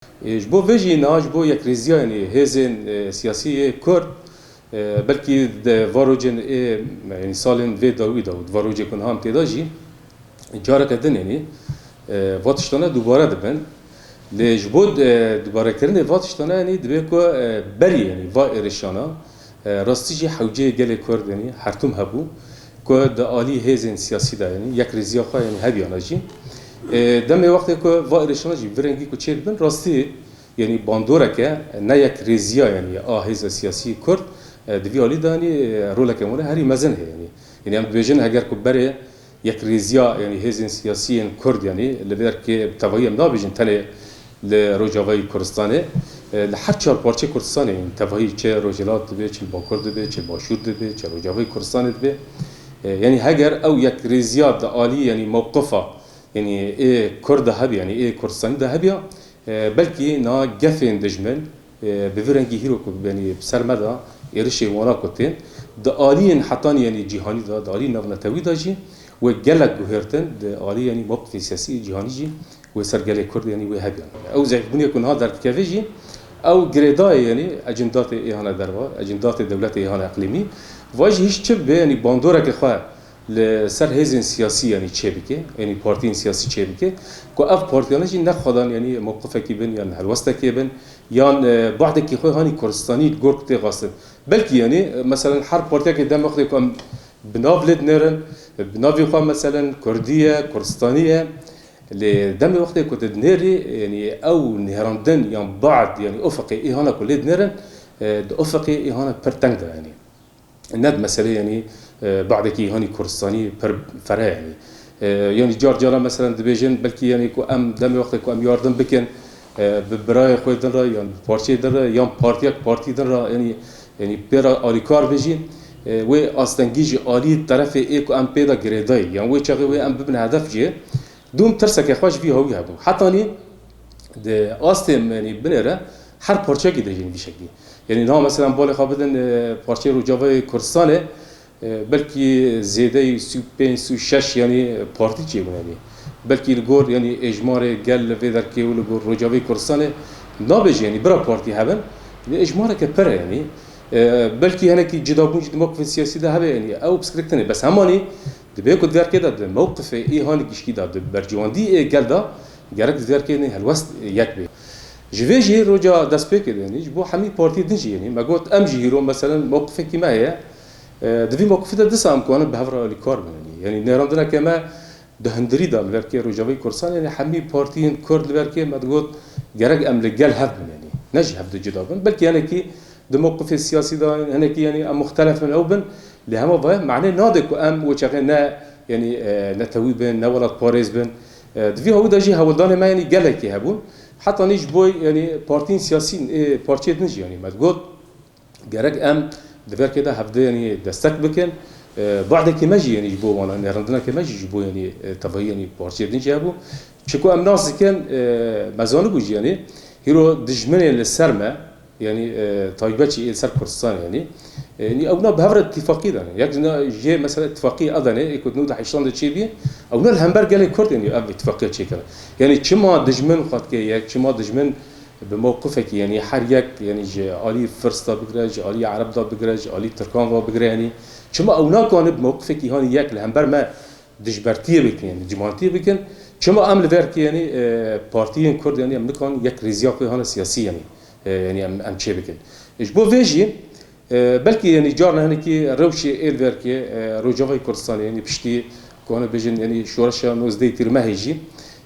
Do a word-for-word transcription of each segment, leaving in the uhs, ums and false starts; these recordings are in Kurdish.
E, ji bo vê jî niha ji bo yekrêziya, yanî hêzên, e, siyasî yê Kurd, e, belkî di va rojên ê, yanî salên vê dawî de û di va rojê ku niha em tê de jî careke din, yanî, e, va tiştane dubare dibin. Lê ji bo, e, dubarekirinê va tiştane, yanî dibe ku, e, berî, yanî va êrişana, e, rastî jî hewceyê gelê Kurd, yanî her tim hebû ku di alî hêzên siyasî de, yanî yekrêziya xwe, yanî hebiyana jî. E, demê wextê ku va êrişana jî bi vî rengî ku çêdibin, rastî, yanî bandoreke ne yekrêziya, yanî a hêza siyasî Kurd, e, di vî alî de, yanî, e, roleke wan herî mezin heye, yanî. Yanî em dibêjin, heger ku berê yekrêziya, yanî hêzên siyasî yên Kurd, yanî li vê derkê bi tevahî em nabêjin tenê li Rojavayê Kurdistanê, e, li her çar parçeyê Kurdistanê, yanî tevahî çi Rojhilat dibe, çi li Bakur dibe, çi li Başûr dibe, çi Rojavayê Kurdistanê dibe. E, yanî heger ew yekrêziya di alî, yanî mewqifa, yanî ê Kurd de hebiya, yanî ê Kurdistanî de hebiya, e, belkî niha gefên dijmin, e, bi vî rengî hîro ku, yanî bi ser me de êrişê wana ku tên, di aliyên hetanî, yanî cîhanî de, di aliyên navnetewî de jî wê gelek guhêrtin di alî, yanî mewqifê siyasî cîhanî jî wê ser gelê Kurd, yanî wê hebiyan. Ew zehfbûnê ku niha derdikeve jî, ew girêdayê, yanî ecindatê ê hane derva, ecindatê dewletê ê hane eqlîmî, va jî hîç çi bê, yanî bandoreke xwe li ser hêzên siyasî, yanî çêbike, yanî partiyên siyasî çêbike, ku ev partiyane jî nexwedan, yanî mewqifekî bin, yan helwestekê bin, yan, e, bu'dekî xwe hanî Kurdistanî li gor ku tê xwestin. Belkî, yanî, e, meselen her partiyekê dem wextê ku em bi nav lê dinêrin, bi navê xwe meselen Kurdî ye, Kurdistanî ye, lê demê wextê ku tu dinêrî, yanî ew nêrandin yan bu'd, yanî ufeqê ê hana ku lê dinêrin, e, di ufeqê ê hana pir teng de, yanî. Ne di meselê, yanî, e, bu'dekî hanî Kurdistanî pir fereh, yanî. E, yanî car cara meselen dibêjin, belkî, yanî ku em demê wextê ku em yardim bikin, e, bi birayê xwe din re, yan bi parçeyê din re, yan partiyek partî din re, yanî, yanî pê re alîkar be jî, e, wê astengî ji alî terefê ê ku em pê de girêdayî, yan wê çaxê wê em bibin hedef jê, dûm tirseke xwe ji vî hawî hebû. Hetanî di astê, yanî binêre her parçeyekî de jî vî şeklî. Yanî niha meselen balê xwe bidin, e, parçeyê Rojavayê Kurdistanê, e, belkî zêdeyî sî û pênc, sî û şeş, yanî partî çêbûn, yanî. Belkî li gor, yanî êjmarê gel li vê derkê û li gor Rojavayê Kurdistanê nabêje, yanî bira partî hebin. Yanî êjmareke pir e, yanî. E, belkî hinekî cidabûn jî di mewqifê siyasî de hebe, yanî ew pirsgirêk tune. Bes hemanî dibe ku di vê derkê de di mewqifê ê hanî gişkî de, di bercewendî ê gel de gerek di vê derkê ne helwest yek bê. Ji vê jî roja destpêkê de, yanî ji bo hemî partiyê din jî, yanî me got em jî hîro meselen mewqifekî me heye. E, di vî mewqifî de disa em kanin bi hev re alîkar bin, yanî. Yanî nêrandineke me di hundirî de li verkê Rojavayê Kurdistanê, yanî hemî partiyên Kurd li verkê me digot gerek em li gel hev bin, yanî ne ji hev de cuda bin. Belkî hinekî di mewqifê siyasî de hinekî, yanî em muxtelef bin, ew bin, lê hema vaya mane nade ku em wê çaxê ne, yanî, e, netewî bin, ne welatparêz bin. E, di vî hawî de jî hewldanê me, yanî gelekî hebûn. Hetanî ji bo, yanî partiyên siyasî, ê parçeyê din jî, yanî me digot, gerek em di verkê de hevdê, yanî destek bikin. E, bu'dekî me jî, yanî ji bo wana, nêrandineke me jî ji bo, yanî, e, tevahî, yanî parçeyê din jî hebû. Çiku em nas dikin, e, me zanibû jî, yanî hîro dijminê li ser me, yanî, e, taybet jî ê li ser Kurdistan, yanî. E, yanî ewna bi hev re îtîfaqî dane. Yek jina jê mesela îtîfaqî edenê, ê ku di nû de heyştan de çêbî, ewna li hember gelê Kurd, yanî ev îtîfaqiya çêkirin. Yanî çima dijmin xwe dike yek, çima dijmin bi mewqifekî, yanî her yek, yanî ji alî Firs de bigire, ji alî Ereb de bigire, ji alî Tirkan ve bigire, yanî çima ew nakanin bi mewqifekî hanî yek li hember me dijbertiyê bikin, yanî cimantiyê bikin, çima em li verkê, yanî, e, partiyên Kurd, yanî em nikanin yekrêziya xwe hane siyasî, yanî, e, yanî em, em çê bikin. E, ji bo vê jî, E, belkî, yanî, carna hinekî rewşê ê li verkê, e, Rojavayê Kurdistanê, yanî, piştî, ku hane bêjin, yanî, şoreşa nozdehê Tîrmehê jî,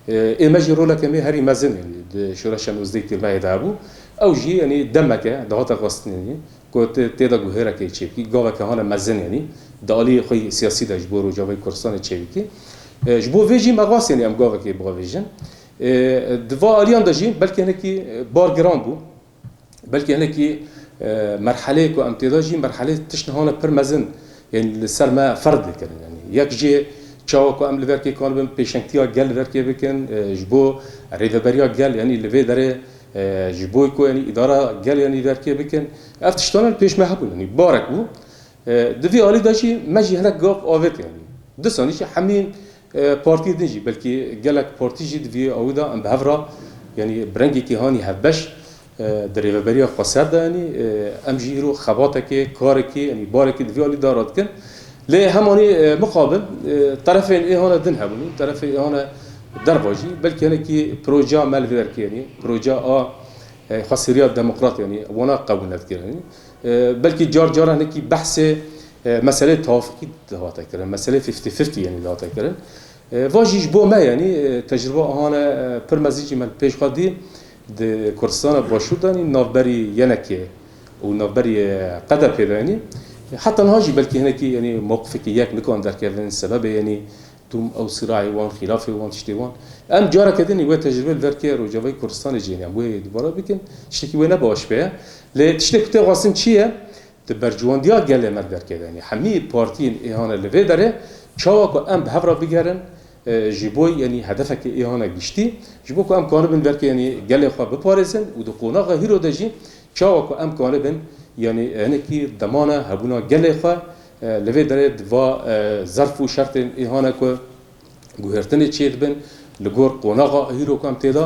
e, ê me jî roleke me herî mezin, yanî, di şoreşa nozdehê Tîrmehê de hebû. Ew jî, yanî, demeke dihate xwestin, yanî, ku tê, tê de guhêreke çêbikî, gaveke hane mezin, yanî, di alî xwe siyasî de ji bo Rojavayê Kurdistanê çêbikî. E, ji bo vê jî me xwest, yanî, em gavekê biavêjin. E, di va aliyan de jî belkî hinekî, e, bar giran bû. Belkî hinekî, e, merheleyê ku em tê de jî, merheleyê tişt hane pir mezin, yanî li ser me ferz dikirin. Yanî yek jê çawa ku em li verkê kanibin pêşengtiya gel li verkê bikin, e, ji bo rêveberiya gel, yanî li vê derê, e, ji bo ku, yanî îdara gel, yanî li verkê bikin. Ev tiştane li pêş me hebûn, yanî barek bû. E, di vî alî de jî me jî hinek gav avêt, yanî. Disanî jî hemî, e, partiyê din jî, belkî gelek partî jî di vî awî de em bi hev re Yanî bi rengekî hanî hevbeş, e, di rêveberiya xweser de, yanî, e, em jî îro xebatekê, karekê, yanî barekî di vî alî de radikin. Lê hemanî, e, mixabin, e, terefên ê hane din hebûn, terefê ê hane derva jî, belkî hinekî projeya me li vê derkê, yanî projeya a, e, xweseriya demokrat, yanî wana qebûl nedikirin. E, belkî car cara hinekî behsê, e, meselê tewafukî dihate kirin, meselê fifty fifty, yanî dihate kirin. E, va jî ji bo me, yanî, e, tecrûba ahane, e, pir mezin jî me li pêş xwe dî, di Kurdistana Başûr de, yanî navberî Y N K û navberî, e, H D P de, yanî, e, heta niha jî belkî hinekî, yanî, mewqifekî yek nikan derkevin, sebebê, yanî, tûm ew sirayê wan, xîlafê wan, tiştê wan. Em careke din wê tecrûbê li derkê Rojavayê Kurdistanê jî, yanî, em wê dubare bikin, tiştekî wê ne baş be. Lê tiştê ku tê xwestin çi ye? Di berciwandiya gelê me derkeve, yanî hemî partiyên êhane li vê derê, çawa ku em bi hev re bigerin, e, ji bo, yanî hedefeke êhane giştî, ji bo ku em kanibin derkê, yanî gelê xwe biparêzin û di qonaxa hîro de jî çawa ku em kanibin, yanî hinekî demana hebûna gelê xwe, e, li vê derê di va, e, zerf û şertên êhane ku guhertinê çêdibin, li gor qonaxa hîro ku em tê de,